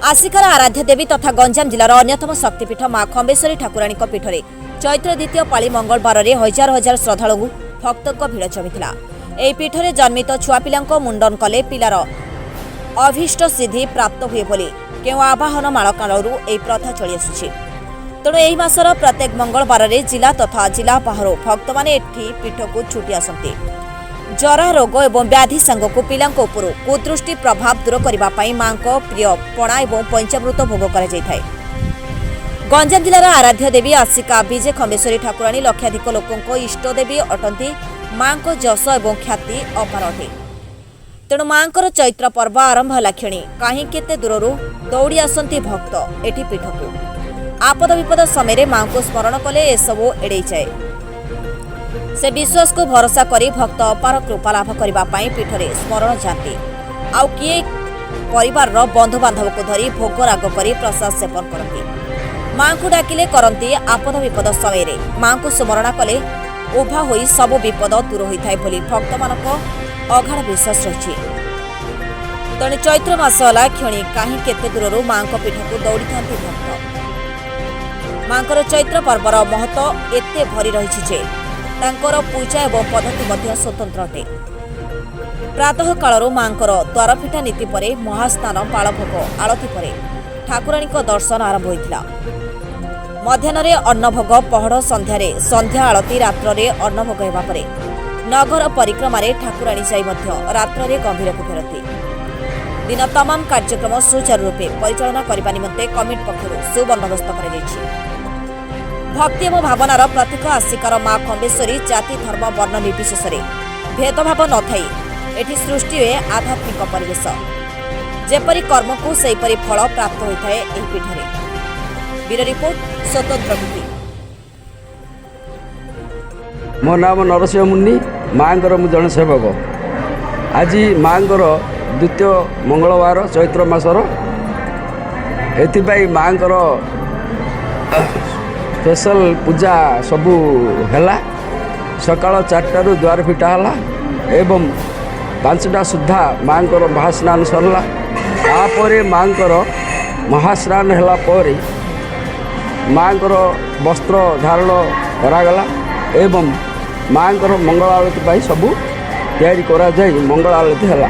ଆସିକାର ଆରାଧ୍ୟ ଦେବୀ ତଥା ଗଞ୍ଜାମ ଜିଲ୍ଲାର ଅନ୍ୟତମ ଶକ୍ତିପୀଠ ମା ଖମ୍ବେଶ୍ୱରୀ ଠାକୁରାଣୀଙ୍କ ପୀଠରେ ଚୈତ୍ର ଦ୍ୱିତୀୟ ପାଳି ମଙ୍ଗଳବାରରେ ହଜାର ହଜାର ଶ୍ରଦ୍ଧାଳୁ ଭକ୍ତଙ୍କ ଭିଡ଼ ଜମିଥିଲା। ଏହି ପୀଠରେ ଜନ୍ମିତ ଛୁଆ ପିଲାଙ୍କ ମୁଣ୍ଡନ କଲେ ପିଲାର ଅଭୀଷ୍ଟ ସିଦ୍ଧି ପ୍ରାପ୍ତ ହୁଏ ବୋଲି କେଉଁ ଆବାହନ ମାଳ କାଳରୁ ଏହି ପ୍ରଥା ଚଳିଆସୁଛି। ତେଣୁ ଏହି ମାସର ପ୍ରତ୍ୟେକ ମଙ୍ଗଳବାରରେ ଜିଲ୍ଲା ତଥା ଜିଲ୍ଲା ବାହାରୁ ଭକ୍ତମାନେ ଏଠି ପୀଠକୁ ଛୁଟି ଆସନ୍ତି। ଜରା ରୋଗ ଏବଂ ବ୍ୟାଧି ସାଙ୍ଗକୁ ପିଲାଙ୍କ ଉପରୁ କୁଦୃଷ୍ଟି ପ୍ରଭାବ ଦୂର କରିବା ପାଇଁ ମାଙ୍କ ପ୍ରିୟ ପଣା ଏବଂ ପଞ୍ଚାମୃତ ଭୋଗ କରାଯାଇଥାଏ। ଗଞ୍ଜାମ ଜିଲ୍ଲାର ଆରାଧ୍ୟ ଦେବୀ ଆସିକା ବିଜେ ଖମ୍ବେଶ୍ୱରୀ ଠାକୁରାଣୀ ଲକ୍ଷାଧିକ ଲୋକଙ୍କ ଇଷ୍ଟଦେବୀ ଅଟନ୍ତି। ମାଙ୍କ ଯଶ ଏବଂ ଖ୍ୟାତି ଅପାର ଅଟେ। ତେଣୁ ମାଙ୍କର ଚୈତ୍ର ପର୍ବ ଆରମ୍ଭ ହେଲା କ୍ଷଣି କାହିଁ କେତେ ଦୂରରୁ ଦୌଡ଼ି ଆସନ୍ତି ଭକ୍ତ ଏଠି ପୀଠକୁ। ଆପଦ ବିପଦ ସମୟରେ ମାଙ୍କୁ ସ୍ମରଣ କଲେ ଏସବୁ ଏଡ଼େଇଯାଏ। ସେ ବିଶ୍ୱାସକୁ ଭରସା କରି ଭକ୍ତ ଅପାର କୃପା ଲାଭ କରିବା ପାଇଁ ପୀଠରେ ସ୍ମରଣ ଯାଆନ୍ତି। ଆଉ କିଏ ପରିବାରର ବନ୍ଧୁବାନ୍ଧବକୁ ଧରି ଭୋଗ ରାଗ କରି ପ୍ରସାଦ ସେବନ କରନ୍ତି। ମାଙ୍କୁ ଡାକିଲେ କରନ୍ତି। ଆପଦ ବିପଦ ସମୟରେ ମାଙ୍କୁ ସ୍ମରଣା କଲେ ଉଭା ହୋଇ ସବୁ ବିପଦ ଦୂର ହୋଇଥାଏ ବୋଲି ଭକ୍ତମାନଙ୍କ ଅଗାଢ଼ ବିଶ୍ୱାସ ରହିଛି। ତେଣୁ ଚୈତ୍ର ମାସ ହେଲା କ୍ଷଣି କାହିଁ କେତେ ଦୂରରୁ ମାଙ୍କ ପୀଠକୁ ଦୌଡ଼ିଥାନ୍ତି ଭକ୍ତ। ମାଙ୍କର ଚୈତ୍ର ପର୍ବର ମହତ୍ଵ ଏତେ ଭରି ରହିଛି ଯେ ତାଙ୍କର ପୂଜା ଏବଂ ପଦ୍ଧତି ମଧ୍ୟ ସ୍ୱତନ୍ତ୍ର ଅଟେ। ପ୍ରାତଃ କାଳରୁ ମାଙ୍କର ଦ୍ୱାରଫିଟା ନୀତି ପରେ ମହାସ୍ନାନ, ପାଳଭୋଗ, ଆଳତି ପରେ ଠାକୁରାଣୀଙ୍କ ଦର୍ଶନ ଆରମ୍ଭ ହୋଇଥିଲା। ମଧ୍ୟାହ୍ନରେ ଅନ୍ନଭୋଗ, ପହଡ଼, ସନ୍ଧ୍ୟାରେ ସନ୍ଧ୍ୟା ଆଳତି, ରାତ୍ରରେ ଅନ୍ନଭୋଗ ହେବା ପରେ ନଗର ପରିକ୍ରମାରେ ଠାକୁରାଣୀ ଯାଇ ମଧ୍ୟ ରାତ୍ରରେ ଗମ୍ଭୀରକୁ ଫେରନ୍ତି। ଦିନ ତମାମ କାର୍ଯ୍ୟକ୍ରମ ସୁଚାରୁ ରୂପେ ପରିଚାଳନା କରିବା ନିମନ୍ତେ କମିଟି ପକ୍ଷରୁ ସୁବନ୍ଦୋବସ୍ତ କରାଯାଇଛି। ଭକ୍ତି ଏବଂ ଭାବନାର ପ୍ରତୀକ ଆସିକାର ମା ଖମ୍ବେଶ୍ୱରୀ ଜାତି, ଧର୍ମ, ବର୍ଣ୍ଣ ନିର୍ବିଶେଷରେ ଭେଦଭାବ ନଥାଇ ଏଠି ସୃଷ୍ଟି ହୁଏ ଆଧ୍ୟାତ୍ମିକ ପରିବେଶ। ଯେପରି କର୍ମକୁ ସେହିପରି ଫଳ ପ୍ରାପ୍ତ ହୋଇଥାଏ ଏହି ପୀଠରେ। ବ୍ୟୁରୋ ରିପୋର୍ଟ, ସ୍ୱତନ୍ତ୍ର ଟିଭି। ମୋ ନାମ ନରସିଂହ ମୁନି। ମାଆଙ୍କର ମୁଁ ଜଣେ ସେବକ। ଆଜି ମାଆଙ୍କର ଦ୍ୱିତୀୟ ମଙ୍ଗଳବାର ଚୈତ୍ର ମାସର। ଏଥିପାଇଁ ମାଆଙ୍କର ସ୍ପେଶାଲ ପୂଜା ସବୁ ହେଲା। ସକାଳ 4ଟାରୁ ଦ୍ୱାର ଫିଟା ହେଲା ଏବଂ 5ଟା ସୁଦ୍ଧା ମାଆଙ୍କର ମହାସ୍ନାନ ସରିଲା। ତାପରେ ମାଆଙ୍କର ମହାସ୍ନାନ ହେଲା ପରେ ମାଆଙ୍କର ବସ୍ତ୍ର ଧାରଣ କରାଗଲା ଏବଂ ମାଆଙ୍କର ମଙ୍ଗଳ ଆଳତୀ ପାଇଁ ସବୁ ତିଆରି କରାଯାଇ ମଙ୍ଗଳ ଆଳତୀ ହେଲା।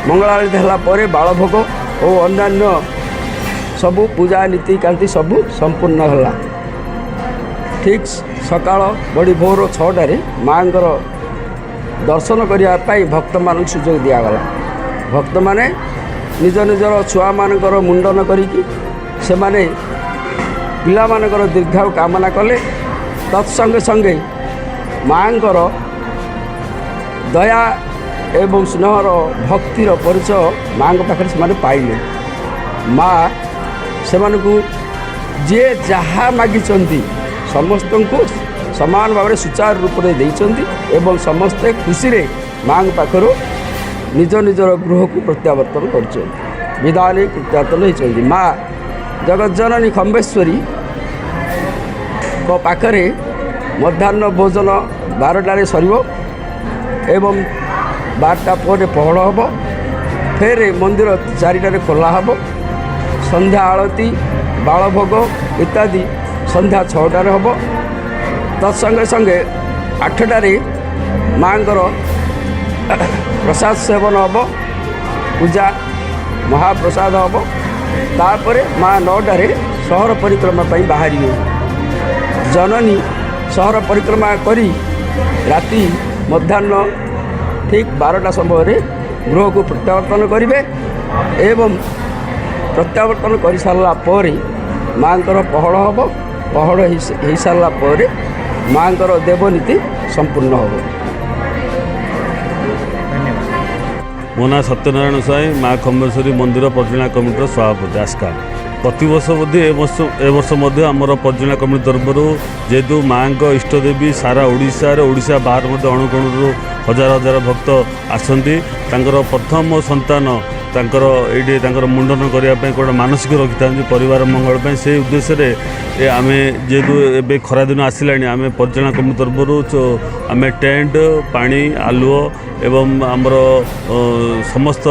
ମଙ୍ଗଳ ଆଳତୀ ହେଲା ପରେ ବାଳଭୋଗ ଓ ଅନ୍ୟାନ୍ୟ ସବୁ ପୂଜା ନୀତିକାନ୍ତି ସବୁ ସମ୍ପୂର୍ଣ୍ଣ ହେଲା। ଠିକ୍ ସକାଳ ବଡ଼ି ଭୋର 6ଟାରେ ମାଆଙ୍କର ଦର୍ଶନ କରିବା ପାଇଁ ଭକ୍ତମାନଙ୍କୁ ସୁଯୋଗ ଦିଆଗଲା। ଭକ୍ତମାନେ ନିଜ ନିଜର ଛୁଆମାନଙ୍କର ମୁଣ୍ଡନ କରିକି ସେମାନେ ପିଲାମାନଙ୍କର ଦୀର୍ଘାୟୁ କାମନା କଲେ। ତତ୍ସଙ୍ଗେ ସଙ୍ଗେ ମାଆଙ୍କର ଦୟା ଏବଂ ସ୍ନେହର ଭକ୍ତିର ପରିଚୟ ମାଆଙ୍କ ପାଖରେ ସେମାନେ ପାଇଲେ। ମା ସେମାନଙ୍କୁ ଯିଏ ଯାହା ମାଗିଛନ୍ତି, ସମସ୍ତଙ୍କୁ ସମାନ ଭାବରେ ସୁଚାରୁ ରୂପରେ ଦେଇଛନ୍ତି ଏବଂ ସମସ୍ତେ ଖୁସିରେ ମାଆଙ୍କ ପାଖରୁ ନିଜ ନିଜର ଗୃହକୁ ପ୍ରତ୍ୟାବର୍ତ୍ତନ କରିଛନ୍ତି, ବିଦାୟ ନେଇ ପ୍ରତ୍ୟାବର୍ତ୍ତନ ହେଇଛନ୍ତି। ମା ଜଗଜ୍ଜନନୀ ଖମ୍ବେଶ୍ୱରୀଙ୍କ ପାଖରେ ମଧ୍ୟାହ୍ନ ଭୋଜନ 12ଟାରେ ସରିବ ଏବଂ 12ଟା ପରେ ପହଡ଼ ହେବ। ଫେରେ ମନ୍ଦିର 4ଟାରେ ଖୋଲା ହେବ। ସନ୍ଧ୍ୟା ଆଳତୀ, ବାଳଭୋଗ ଇତ୍ୟାଦି ସନ୍ଧ୍ୟା 6ଟାରେ ହେବ। ତତ୍ସଙ୍ଗେ ସଙ୍ଗେ 8ଟାରେ ମାଆଙ୍କର ପ୍ରସାଦ ସେବନ ହେବ, ପୂଜା ମହାପ୍ରସାଦ ହେବ। ତାପରେ ମା 9ଟାରେ ସହର ପରିକ୍ରମା ପାଇଁ ବାହାରିବେ। ଜନନୀ ସହର ପରିକ୍ରମା କରି ରାତି ମଧ୍ୟାହ୍ନ ଠିକ୍ 12ଟା ସମୟରେ ଗୃହକୁ ପ୍ରତ୍ୟାବର୍ତ୍ତନ କରିବେ ଏବଂ ପ୍ରତ୍ୟାବର୍ତ୍ତନ କରିସାରିଲା ପରେ ମାଆଙ୍କର ପହଡ଼ ହେବ। ପହଡ଼ ହେଇସାରିଲା ପରେ ମାଆଙ୍କର ଦେବନୀତି ସମ୍ପୂର୍ଣ୍ଣ ହେବ। ମୋ ନାଁ ସତ୍ୟନାରାୟଣ ସ୍ୱାଇଁ, ମା ଖମ୍ବେଶ୍ୱରୀ ମନ୍ଦିର ପରିଚାଳନା କମିଟିର ସଭାପତି, ଆସ୍କା। ପ୍ରତିବର୍ଷ ମଧ୍ୟ ଏ ବର୍ଷ ମଧ୍ୟ ଆମର ପରିଚାଳନା କମିଟି ତରଫରୁ, ଯେହେତୁ ମାଆଙ୍କ ଇଷ୍ଟଦେବୀ, ସାରା ଓଡ଼ିଶାରେ, ଓଡ଼ିଶା ବାହାରେ ମଧ୍ୟ ଅଣୁକୋଣରୁ ହଜାର ହଜାର ଭକ୍ତ ଆସନ୍ତି। ତାଙ୍କର ପ୍ରଥମ ସନ୍ତାନ ତାଙ୍କର ଏଇଠି ତାଙ୍କର ମୁଣ୍ଡନ କରିବା ପାଇଁ ଗୋଟେ ମାନସିକ ରଖିଥାନ୍ତି ପରିବାର ମଙ୍ଗଳ ପାଇଁ। ସେଇ ଉଦ୍ଦେଶ୍ୟରେ ଆମେ ଯେହେତୁ ଏବେ ଖରାଦିନ ଆସିଲାଣି, ଆମେ ପରିଚାଳନା କମିଟି ତରଫରୁ ଆମେ ଟେଣ୍ଟ, ପାଣି, ଆଲୁଅ ଏବଂ ଆମର ସମସ୍ତ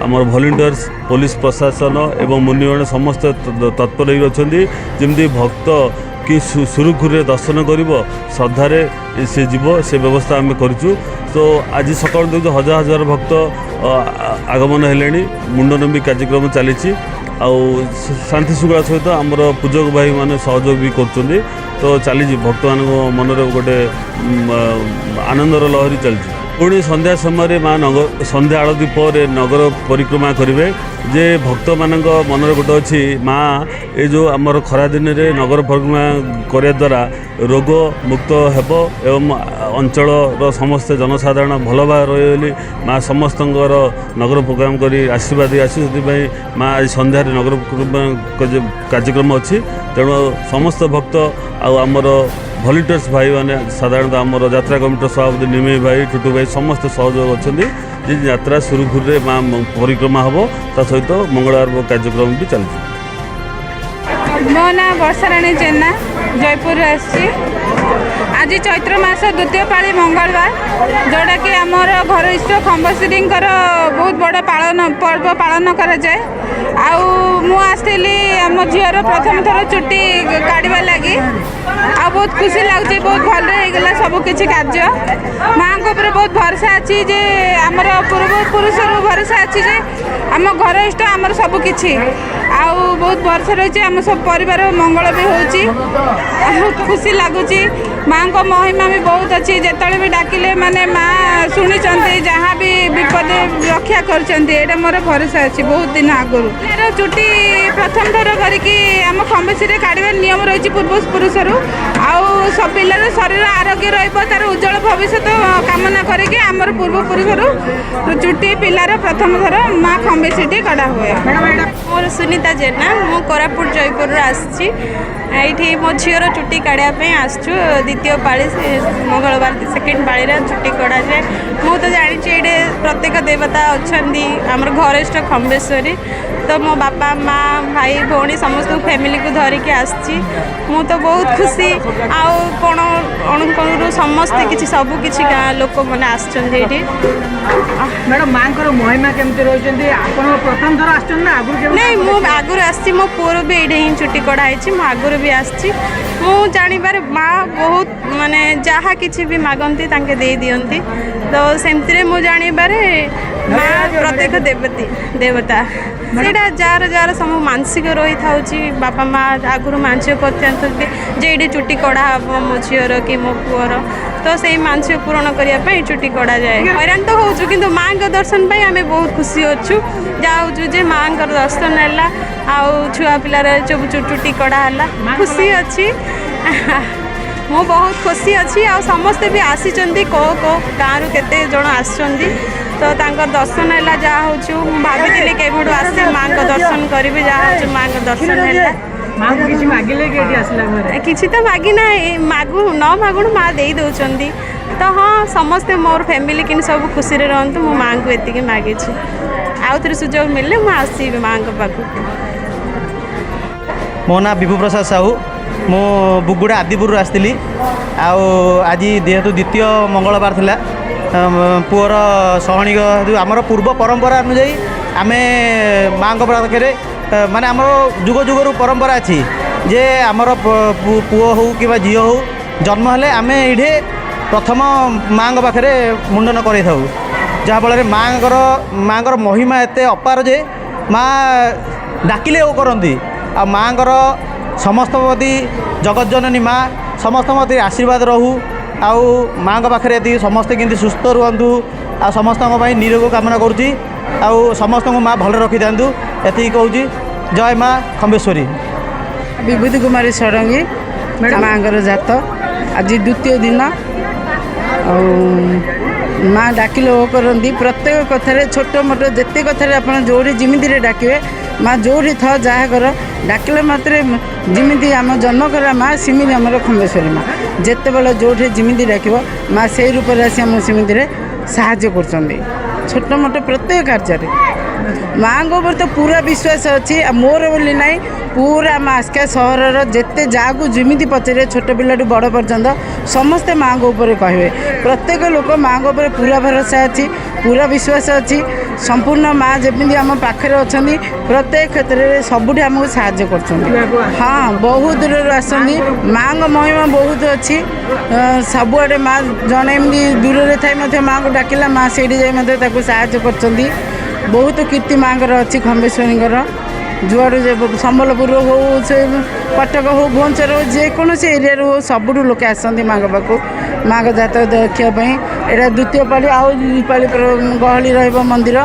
ଆମର ଭଲେଣ୍ଟିୟର୍ସ, ପୋଲିସ ପ୍ରଶାସନ ଏବଂ ମୁନିଗଣ ସମସ୍ତେ ତତ୍ପର ହେଇକି ଅଛନ୍ତି, ଯେମିତି ଭକ୍ତ କି ସୁରୁଖୁରୁରେ ଦର୍ଶନ କରିବ, ଶ୍ରଦ୍ଧାରେ ସେ ଯିବ, ସେ ବ୍ୟବସ୍ଥା ଆମେ କରିଛୁ। ତ ଆଜି ସକାଳୁ ଦେଖୁଛୁ ହଜାର ହଜାର ଭକ୍ତ ଆଗମନ ହେଲେଣି। ମୁଣ୍ଡନ ବି କାର୍ଯ୍ୟକ୍ରମ ଚାଲିଛି ଆଉ ଶାନ୍ତି ଶୃଙ୍ଖଳା ସହିତ ଆମର ପୂଜକ ଭାଇମାନେ ସହଯୋଗ ବି କରୁଛନ୍ତି। ତ ଚାଲିଛି, ଭକ୍ତମାନଙ୍କ ମନରେ ଗୋଟେ ଆନନ୍ଦର ଲହରୀ ଚାଲିଛି। ପୁଣି ସନ୍ଧ୍ୟା ସମୟରେ ମା ସନ୍ଧ୍ୟା ଆଳତୀ ପରେ ନଗର ପରିକ୍ରମା କରିବେ। ଯେ ଭକ୍ତମାନଙ୍କ ମନରେ ଗୋଟେ ଅଛି, ମା ଏ ଯେଉଁ ଆମର ଖରାଦିନରେ ନଗର ପରିକ୍ରମା କରିବା ଦ୍ୱାରା ରୋଗ ମୁକ୍ତ ହେବ ଏବଂ ଅଞ୍ଚଳର ସମସ୍ତେ ଜନସାଧାରଣ ଭଲ ଭାବରେ ରହିବେ ବୋଲି ମା ସମସ୍ତଙ୍କର ନଗର ପ୍ରୋଗ୍ରାମ କରି ଆଶୀର୍ବାଦ ଦେଇ ଆସି, ସେଥିପାଇଁ ମା ଆଜି ସନ୍ଧ୍ୟାରେ ନଗର ପରିକ୍ରମା କାର୍ଯ୍ୟକ୍ରମ ଅଛି। ତେଣୁ ସମସ୍ତ ଭକ୍ତ ଆଉ ଆମର ଭଲେଣ୍ଟିୟର୍ସ ଭାଇମାନେ, ସାଧାରଣତଃ ଆମର ଯାତ୍ରା କମିଟିର ସଭାପତି ନିମେଇ ଭାଇ, ଟୁଟୁ ଭାଇ, ସମସ୍ତେ ସହଯୋଗ ଅଛନ୍ତି ଯେ ଯାତ୍ରା ସୁରୁଖୁରୁରେ ମା ପରିକ୍ରମା ହେବ। ତା ସହିତ ମଙ୍ଗଳବାର କାର୍ଯ୍ୟକ୍ରମ ବି ଚାଲିଛି। ମୋ ନାଁ ବର୍ଷାରାଣୀ ଜେନା, ଜୟପୁରରୁ ଆସିଛି। ଆଜି ଚୈତ୍ର ମାସ ଦ୍ୱିତୀୟ ପାଳି ମଙ୍ଗଳବାର, ଯେଉଁଟାକି ଆମର ଘର ଇଷ୍ଟ ଖମ୍ବଶ୍ରୀଙ୍କର ବହୁତ ବଡ଼ ପାଳନ ପର୍ବ ପାଳନ କରାଯାଏ। ଆଉ ମୁଁ ଆସିଥିଲି ଆମ ଝିଅର ପ୍ରଥମ ଥର ଚୁଟି କାଢ଼ିବା ଲାଗି, ଆଉ ବହୁତ ଖୁସି ଲାଗୁଛି। ବହୁତ ଭଲରେ ହେଇଗଲା ସବୁ କିଛି କାର୍ଯ୍ୟ। ମାଆଙ୍କ ଉପରେ ବହୁତ ଭରସା ଅଛି ଯେ ଆମର ପୂର୍ବପୁରୁଷରୁ ଭରସା ଅଛି ଯେ ଆମ ଘର ଇଷ୍ଟ ଆମର ସବୁ କିଛି, ଆଉ ବହୁତ ଭରସା ରହିଛି। ଆମ ସବୁ ପରିବାର ମଙ୍ଗଳ ବି ହେଉଛି, ଆଉ ଖୁସି ଲାଗୁଛି। ମାଆଙ୍କ ମହିମା ବି ବହୁତ ଅଛି। ଯେତେବେଳେ ବି ଡାକିଲେ ମାନେ ମା ଶୁଣିଛନ୍ତି, ଯାହା ବି ବିପଦ ରକ୍ଷା କରିଛନ୍ତି। ଏଇଟା ମୋର ଭରସା ଅଛି ବହୁତ ଦିନ ଆଗରୁ। ଏହାର ଚୁଟି ପ୍ରଥମ ଥର କରିକି ଆମ ଖମ୍ବେଶୀରେ କାଢ଼ିବା ନିୟମ ରହିଛି ପୂର୍ବପୁରୁଷରୁ। ଆଉ ସବୁ ପିଲାର ଶରୀର ଆରୋଗ୍ୟ ରହିବ, ତାର ଉଜ୍ଜଳ ଭବିଷ୍ୟତ କାମନା କରିକି ଆମର ପୂର୍ବପୁରୁଷରୁ ଚୁଟି ପିଲାର ପ୍ରଥମ ଥର ମା ଖମ୍ବେଶୀଟି କଢ଼ା ହୁଏ। ମୋର ସୁନିତା ଜେନା, ମୁଁ କୋରାପୁଟ ଜୟପୁରରୁ ଆସିଛି। ଏଇଠି ମୋ ଝିଅର ଚୁଟି କାଢ଼ିବା ପାଇଁ ଆସିଛୁ। ଦ୍ୱିତୀୟ ପାଳି ସେ ମଙ୍ଗଳବାର ସେକେଣ୍ଡ ପାଳିରେ ଚୁଟି କଢ଼ାଯାଏ। ମୁଁ ତ ଜାଣିଛି ଏଇଠି ପ୍ରତ୍ୟେକ ଦେବତା ଅଛନ୍ତି, ଆମର ଘରେଷ୍ଟ ଖମ୍ବେଶ୍ୱରୀ। ତ ମୋ ବାପା ମା ଭାଇ ଭଉଣୀ ସମସ୍ତଙ୍କୁ ଫ୍ୟାମିଲିକୁ ଧରିକି ଆସିଛି। ମୁଁ ତ ବହୁତ ଖୁସି। ଆଉ କ'ଣ ଅଣୁକଣରୁ ସମସ୍ତେ କିଛି ସବୁ କିଛି ଗାଁ ଲୋକମାନେ ଆସିଛନ୍ତି ଏଇଠି। ମ୍ୟାଡ଼ାମ, ମାଙ୍କର ମହିମା କେମିତି ରହିଛନ୍ତି? ଆପଣ ପ୍ରଥମ ଥର ଆସିଛନ୍ତି ନା ଆଗରୁ କେବେ? ନାଇଁ, ମୁଁ ଆଗରୁ ଆସିଛି। ମୋ ପୁଅର ବି ଏଇଠି ହିଁ ଚୁଟି କଢ଼ା ହେଇଛି। ମୁଁ ଆଗରୁ ବି ଆସିଛି। ମୁଁ ଜାଣିବାରେ ମା ବହୁତ ମାନେ ଯାହା କିଛି ବି ମାଗନ୍ତି ତାଙ୍କେ ଦେଇ ଦିଅନ୍ତି। ତ ସେମିତିରେ ମୁଁ ଜାଣିବାରେ ମା ପ୍ରତ୍ୟେକ ଦେବତୀ ଦେବତା। ସେଇଟା ଯାହାର ଯାହାର ସବୁ ମାନସିକ ରହିଥାଉଛି, ବାପା ମା ଆଗରୁ ମାନସିକ କରିଥାନ୍ତି ଯେ ଏଇଠି ଚୁଟି କଢ଼ା ହେବ ମୋ ଝିଅର କି ମୋ ପୁଅର, ତ ସେଇ ମାନସିକ ପୂରଣ କରିବା ପାଇଁ ଚୁଟି କଢ଼ାଯାଏ। ହଇରାଣ ତ ହେଉଛୁ, କିନ୍ତୁ ମାଆଙ୍କ ଦର୍ଶନ ପାଇଁ ଆମେ ବହୁତ ଖୁସି ଅଛୁ। ଯାଉଛୁ ଯେ ମାଆଙ୍କର ଦର୍ଶନ ହେଲା ଆଉ ଛୁଆ ପିଲାର ସବୁ ଚୁଟି କଢ଼ା ହେଲା, ଖୁସି ଅଛି। ମୁଁ ବହୁତ ଖୁସି ଅଛି। ଆଉ ସମସ୍ତେ ବି ଆସିଛନ୍ତି, କେଉଁ କେଉଁ ଗାଁରୁ କେତେ ଜଣ ଆସିଛନ୍ତି, ତ ତାଙ୍କର ଦର୍ଶନ ହେଲା। ଯାହା ହେଉଛୁ, ମୁଁ ଭାବିଥିଲି କେବେଠୁ ଆସି ମାଆଙ୍କ ଦର୍ଶନ କରିବି, ଯାହା ହେଉଛୁ ମାଆଙ୍କ ଦର୍ଶନ ହେଲା। ମାଙ୍କୁ କିଛି ମାଗିଲେ କି ଏଠି ଆସିଲା ପରେ? କିଛି ତ ମାଗି ନାହିଁ, ମାଗୁ ନ ମାଗୁଣୁ ମା ଦେଇ ଦେଉଛନ୍ତି। ତ ହଁ, ସମସ୍ତେ ମୋର ଫ୍ୟାମିଲି କିନି ସବୁ ଖୁସିରେ ରୁହନ୍ତୁ, ମୁଁ ମାଆଙ୍କୁ ଏତିକି ମାଗିଛି। ଆଉ ଥରେ ସୁଯୋଗ ମିଳିଲେ ମୁଁ ଆସିବି ମାଆଙ୍କ ପାଖକୁ। ମୋ ନାଁ ବିଭୁ ପ୍ରସାଦ ସାହୁ। ମୁଁ ବୁଗୁଡ଼ା ଆଦିପୁରରୁ ଆସିଥିଲି। ଆଉ ଆଜି ଯେହେତୁ ଦ୍ୱିତୀୟ ମଙ୍ଗଳବାର ଥିଲା, ପୁଅର ସହଣିକ, ଆମର ପୂର୍ବ ପରମ୍ପରା ଅନୁଯାୟୀ ଆମେ ମାଆଙ୍କ ପାଖରେ, ମାନେ ଆମର ଯୁଗ ଯୁଗରୁ ପରମ୍ପରା ଅଛି ଯେ ଆମର ପୁଅ ହେଉ କିମ୍ବା ଝିଅ ହେଉ ଜନ୍ମ ହେଲେ ଆମେ ଏଇଠି ପ୍ରଥମ ମାଆଙ୍କ ପାଖରେ ମୁଣ୍ଡନ କରାଇଥାଉ, ଯାହାଫଳରେ ମାଆଙ୍କର ମହିମା ଏତେ ଅପାର ଯେ ମା ଡାକିଲେ ଓ କରନ୍ତି। ଆଉ ମାଆଙ୍କର ସମସ୍ତ ପ୍ରତି, ଜଗତଜନନୀ ମା ସମସ୍ତଙ୍କ ପ୍ରତି ଆଶୀର୍ବାଦ ରହୁ। ଆଉ ମାଆଙ୍କ ପାଖରେ ଏତିକି ସମସ୍ତେ କେମିତି ସୁସ୍ଥ ରୁହନ୍ତୁ ଆଉ ସମସ୍ତଙ୍କ ପାଇଁ ନିରୋଗ କାମନା କରୁଛି। ଆଉ ସମସ୍ତଙ୍କୁ ମା ଭଲରେ ରଖିଥାନ୍ତୁ, ଏତିକି କହୁଛି। ଜୟ ମା ଖମ୍ବେଶ୍ୱରୀ। ବିଭୂତି କୁମାରୀ ଷଡ଼ଙ୍ଗୀ। ମାଆଙ୍କର ଜାତ ଆଜି ଦ୍ୱିତୀୟ ଦିନ। ଆଉ ମା ଡାକିଲେ ଓ କରନ୍ତି ପ୍ରତ୍ୟେକ କଥାରେ, ଛୋଟ ମୋଟ ଯେତେ କଥାରେ ଆପଣ ଯେଉଁଠି ଯେମିତିରେ ଡାକିବେ, ମା ଯେଉଁଠି ଥାଅ ଯାହା କର, ଡାକିଲେ ମାତ୍ରେ ଯେମିତି ଆମ ଜନ୍ମ କରା ମା, ସେମିତି ଆମର ଖମ୍ବେଶ୍ୱରୀ ମା ଯେତେବେଳେ ଯେଉଁଠି ଯେମିତି ଡାକିବ, ମା ସେଇ ରୂପରେ ଆସି ଆମକୁ ସେମିତିରେ ସାହାଯ୍ୟ କରୁଛନ୍ତି ଛୋଟ ମୋଟ ପ୍ରତ୍ୟେକ କାର୍ଯ୍ୟରେ। ମାଆଙ୍କ ଉପରେ ତ ପୁରା ବିଶ୍ୱାସ ଅଛି। ଆଉ ମୋର ବୋଲି ନାହିଁ, ପୁରା ଆମ ଆସ୍କା ସହରର ଯେତେ ଯାହାକୁ ଯେମିତି ପଚାରିବେ, ଛୋଟ ପିଲାଠୁ ବଡ଼ ପର୍ଯ୍ୟନ୍ତ ସମସ୍ତେ ମାଆଙ୍କ ଉପରେ କହିବେ। ପ୍ରତ୍ୟେକ ଲୋକ ମାଆଙ୍କ ଉପରେ ପୁରା ଭରସା ଅଛି, ପୁରା ବିଶ୍ୱାସ ଅଛି। ସମ୍ପୂର୍ଣ୍ଣ ମା ଯେମିତି ଆମ ପାଖରେ ଅଛନ୍ତି, ପ୍ରତ୍ୟେକ କ୍ଷେତ୍ରରେ ସବୁଠି ଆମକୁ ସାହାଯ୍ୟ କରୁଛନ୍ତି। ହଁ, ବହୁତ ଦୂରରୁ ଆସନ୍ତି। ମାଆଙ୍କ ମହିମା ବହୁତ ଅଛି। ସବୁଆଡ଼େ ମା, ଜଣେ ଏମିତି ଦୂରରେ ଥାଇ ମଧ୍ୟ ମାଆଙ୍କୁ ଡାକିଲା, ମା ସେଇଠି ଯାଇ ମଧ୍ୟ ତାକୁ ସାହାଯ୍ୟ କରୁଛନ୍ତି। ବହୁତ କୀର୍ତ୍ତି ମାଆଙ୍କର ଅଛି, ଖମ୍ବେଶ୍ୱରୀଙ୍କର। ଯୁଆଡ଼ୁ ଯେ ସମ୍ବଲପୁର ହଉ, ସେ କଟକ ହଉ, ଭୁବନେଶ୍ୱର ହଉ, ଯେକୌଣସି ଏରିଆରୁ ହଉ, ସବୁଠୁ ଲୋକେ ଆସନ୍ତି ମାଆଙ୍କ ପାଖକୁ ମାଆଙ୍କ ଯାତ୍ରା ଦେଖିବା ପାଇଁ। ଏଇଟା ଦ୍ୱିତୀୟ ପାଳି, ଆଉ ଦୁଇ ପାଳି ଗହଳି ରହିବ ମନ୍ଦିର।